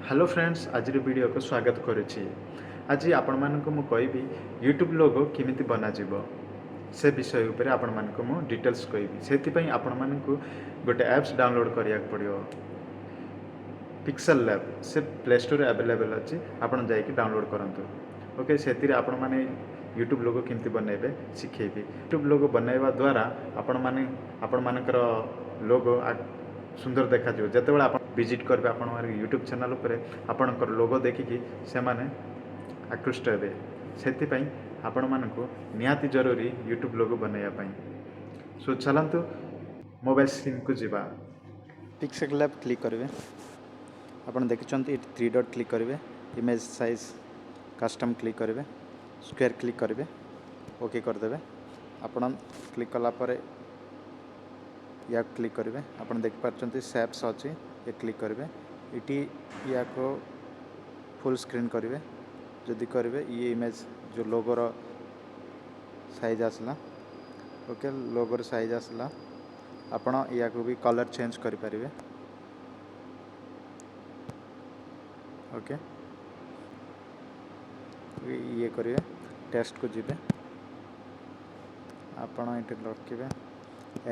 Hello friends, ଆଜିର ଭିଡ଼ିଓକୁ ସ୍ୱାଗତ କରୁଛି। ଆଜି ଆପଣମାନଙ୍କୁ ମୁଁ କହିବି ୟୁଟ୍ୟୁବ୍ ଲୋଗୋ କେମିତି ବନାଯିବ, ସେ ବିଷୟ ଉପରେ ଆପଣମାନଙ୍କୁ ମୁଁ ଡିଟେଲ୍ସ କହିବି। ସେଥିପାଇଁ ଆପଣମାନଙ୍କୁ ଗୋଟେ ଆପ୍ସ ଡାଉନଲୋଡ଼୍ କରିବାକୁ ପଡ଼ିବ, ପିକ୍ସେଲ୍ ଲ୍ୟାବ୍। ସେ ପ୍ଲେ ଷ୍ଟୋରରେ ଆଭେଲେବଲ୍ ଅଛି, ଆପଣ ଯାଇକି ଡାଉନଲୋଡ଼୍ କରନ୍ତୁ। ଓକେ, ସେଥିରେ ଆପଣମାନେ ୟୁଟ୍ୟୁବ୍ ଲୋଗୋ କେମିତି ବନେଇବେ ଶିଖେଇବି। ୟୁଟ୍ୟୁବ୍ ଲୋଗୋ ବନେଇବା ଦ୍ୱାରା ଆପଣମାନେ ଆପଣମାନଙ୍କର ଲୋଗୋ ସୁନ୍ଦର ଦେଖାଯିବ। ଯେତେବେଳେ ଆପଣ ଭିଜିଟ୍ କରିବେ ଆପଣଙ୍କର ୟୁଟ୍ୟୁବ୍ ଚ୍ୟାନେଲ୍ ଉପରେ, ଆପଣଙ୍କର ଲୋଗୋ ଦେଖିକି ସେମାନେ ଆକୃଷ୍ଟ ହେବେ। ସେଥିପାଇଁ ଆପଣମାନଙ୍କୁ ନିହାତି ଜରୁରୀ ୟୁଟ୍ୟୁବ୍ ଲୋଗୋ ବନେଇବା ପାଇଁ। ସୋ ଚାଲନ୍ତୁ ମୋବାଇଲ୍ ସ୍କ୍ରିନ୍କୁ ଯିବା। ପିକ୍ସେଲ୍ ଲ୍ୟାବ୍ କ୍ଲିକ୍ କରିବେ। ଆପଣ ଦେଖିଛନ୍ତି, ଏଠି ଥ୍ରୀ ଡଟ୍ କ୍ଲିକ୍ କରିବେ, ଇମେଜ୍ ସାଇଜ୍ କଷ୍ଟମ୍ କ୍ଲିକ୍ କରିବେ, ସ୍କୋୟାର କ୍ଲିକ୍ କରିବେ, ଓକେ କରିଦେବେ। ଆପଣ କ୍ଲିକ୍ କଲା ପରେ ୟାକୁ କ୍ଲିକ୍ କରିବେ। ଆପଣ ଦେଖିପାରୁଛନ୍ତି ସେପ୍ସ ଅଛି, ଏ କ୍ଲିକ୍ କରିବେ। ଏଠି ୟାକୁ ଫୁଲ୍ ସ୍କ୍ରିନ୍ କରିବେ। ଯଦି କରିବେ, ଇଏ ଇମେଜ୍ ଯେଉଁ ଲୋଗୋର ସାଇଜ୍ ଆସିଲା। ଓକେ, ଲୋଗୋର ସାଇଜ୍ ଆସିଲା। ଆପଣ ୟାକୁ ବି କଲର୍ ଚେଞ୍ଜ କରିପାରିବେ। ଓକେ, ଇଏ କରିବେ, ଟେକ୍ସଟକୁ ଯିବେ, ଆପଣ ଏଠି ରଖିବେ,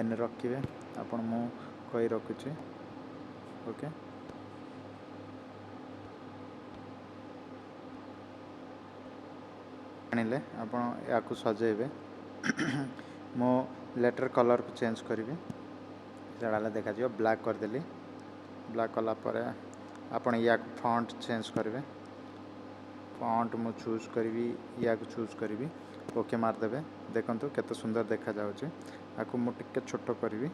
ଏନ୍ ରଖିବେ। ଆପଣ ମୁଁ କହି ରଖୁଛି। ଓକେ, ଆଣିଲେ ଆପଣ ୟାକୁ ସଜେଇବେ। ମୁଁ ଲେଟର୍ କଲର୍କୁ ଚେଞ୍ଜ କରିବି, ସେଇଟା ହେଲେ ଦେଖାଯିବ। ବ୍ଲାକ୍ କରିଦେଲି। ବ୍ଲାକ୍ କଲା ପରେ ଆପଣ ୟାକୁ ଫଣ୍ଟ ଚେଞ୍ଜ କରିବେ। ଫଣ୍ଟ ମୁଁ ଚୁଜ୍ କରିବି, ୟାକୁ ଚୁଜ୍ କରିବି, ଓକେ ମାରିଦେବେ। ଦେଖନ୍ତୁ କେତେ ସୁନ୍ଦର ଦେଖାଯାଉଛି। ଆକୁ ମୁଁ ଟିକେ ଛୋଟ କରିବି,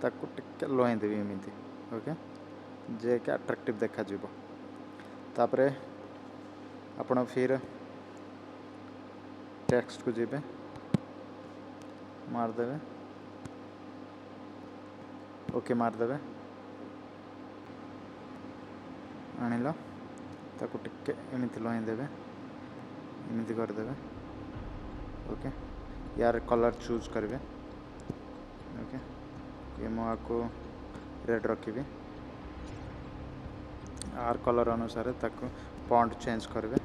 ତାକୁ ଟିକେ ଲୋଏଁ ଦେବି ଏମିତି। ଓକେ, ଯିଏକି ଆଟ୍ରାକ୍ଟିଭ୍ ଦେଖାଯିବ। ତାପରେ ଆପଣ ଫିର୍ ଟେକ୍ସଟକୁ ଯିବେ, ମାରିଦେବେ, ଓକେ ମାରିଦେବେ। ଆଣିଲ, ତାକୁ ଟିକେ ଏମିତି ଲୋଏଁ ଦେବେ, ଏମିତି କରିଦେବେ। ଓକେ, ୟାର କଲର୍ ଚୁଜ୍ କରିବେ। ଓକେ, ଇଏ ମୁଁ ଆକୁ ରେଡ଼୍ ରଖିବି। ଆର୍ କଲର୍ ଅନୁସାରେ ତାକୁ ଫଣ୍ଟ ଚେଞ୍ଜ କରିବେ।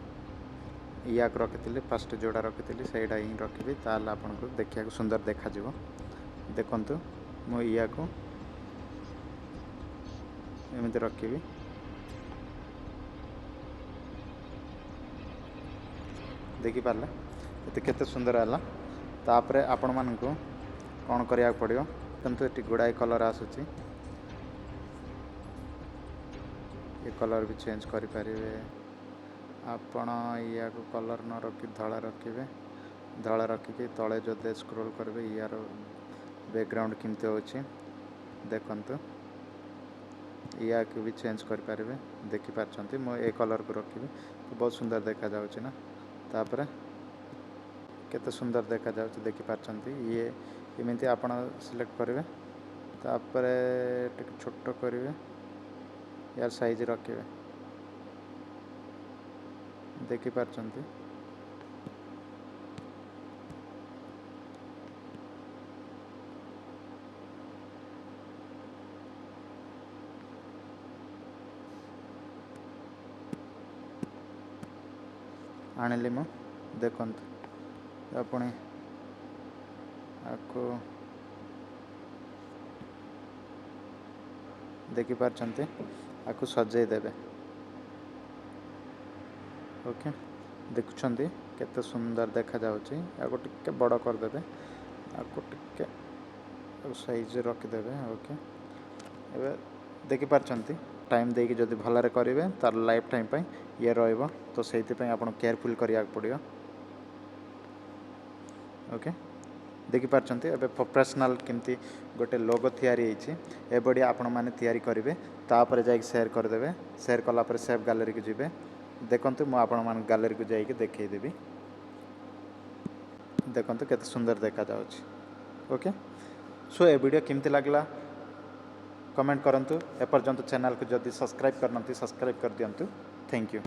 ୟାକୁ ରଖିଥିଲି, ଫାଷ୍ଟ ଯେଉଁଟା ରଖିଥିଲି ସେଇଟା ହିଁ ରଖିବି, ତାହେଲେ ଆପଣଙ୍କୁ ଦେଖିବାକୁ ସୁନ୍ଦର ଦେଖାଯିବ। ଦେଖନ୍ତୁ, ମୁଁ ୟାକୁ ଏମିତି ରଖିବି। ଦେଖିପାରିଲେ ଏତେ କେତେ ସୁନ୍ଦର ହେଲା। ତାପରେ ଆପଣମାନଙ୍କୁ କ'ଣ କରିବାକୁ ପଡ଼ିବ, କିନ୍ତୁ ଏଠି ଗୁଡ଼ାଏ କଲର୍ ଆସୁଛି, ଏ କଲର୍ ବି ଚେଞ୍ଜ କରିପାରିବେ ଆପଣ। ୟାକୁ କଲର୍ ନ ରଖି ଧଳା ରଖିବେ। ଧଳା ରଖିକି ତଳେ ଯଦି ସ୍କ୍ରୋଲ୍ କରିବେ, ୟାର ବ୍ୟାକଗ୍ରାଉଣ୍ଡ କେମିତି ହେଉଛି ଦେଖନ୍ତୁ। ୟାକୁ ବି ଚେଞ୍ଜ କରିପାରିବେ। ଦେଖିପାରୁଛନ୍ତି, ମୁଁ ଏ କଲର୍କୁ ରଖିବି, ବହୁତ ସୁନ୍ଦର ଦେଖାଯାଉଛି ନା? ତାପରେ କେତେ ସୁନ୍ଦର ଦେଖାଯାଉଛି ଦେଖିପାରୁଛନ୍ତି। ଇଏ ଏମିତି ଆପଣ ସିଲେକ୍ଟ କରିବେ, ତାପରେ ଟିକେ ଛୋଟ କରିବେ, ୟାର ସାଇଜ୍ ରଖିବେ। ଦେଖିପାରୁଛନ୍ତି, ଆଣିଲି ମୁଁ। ଦେଖନ୍ତୁ ଆପଣ ଆକୁ ଦେଖିପାରୁଛନ୍ତି, ଆକୁ ସଜେଇ ଦେବେ। ଓକେ, ଦେଖୁଛନ୍ତି କେତେ ସୁନ୍ଦର ଦେଖାଯାଉଛି। ଆକୁ ଟିକେ ବଡ଼ କରିଦେବେ, ଆକୁ ଟିକେ ସାଇଜ୍ ରଖିଦେବେ। ଓକେ, ଏବେ ଦେଖିପାରୁଛନ୍ତି, ଟାଇମ୍ ଦେଇକି ଯଦି ଭଲରେ କରିବେ ତାର ଲାଇଫ୍ ଟାଇମ୍ ପାଇଁ ଇଏ ରହିବ। ତ ସେଇଥିପାଇଁ ଆପଣ କେୟାରଫୁଲ୍ କରିବାକୁ ପଡ଼ିବ। ଓକେ, ଦେଖିପାରୁଛନ୍ତି ଏବେ ପ୍ରଫେସନାଲ୍ କେମିତି ଗୋଟେ ଲୋଗୋ ତିଆରି ହେଇଛି। ଏଭଳି ଆପଣମାନେ ତିଆରି କରିବେ, ତାପରେ ଯାଇକି ସେୟାର କରିଦେବେ। ସେୟାର କଲା ପରେ ସେଭ୍ ଗ୍ୟାଲେରୀକୁ ଯିବେ। ଦେଖନ୍ତୁ, ମୁଁ ଆପଣମାନଙ୍କ ଗ୍ୟାଲେରୀକୁ ଯାଇକି ଦେଖେଇଦେବି। ଦେଖନ୍ତୁ କେତେ ସୁନ୍ଦର ଦେଖାଯାଉଛି। ଓକେ, ସୋ ଏ ଭିଡ଼ିଓ କେମିତି ଲାଗିଲା କମେଣ୍ଟ କରନ୍ତୁ। ଏପର୍ଯ୍ୟନ୍ତ ଚ୍ୟାନେଲକୁ ଯଦି ସବସ୍କ୍ରାଇବ୍ କରିନାହାନ୍ତି, ସବସ୍କ୍ରାଇବ୍ କରିଦିଅନ୍ତୁ। Thank you.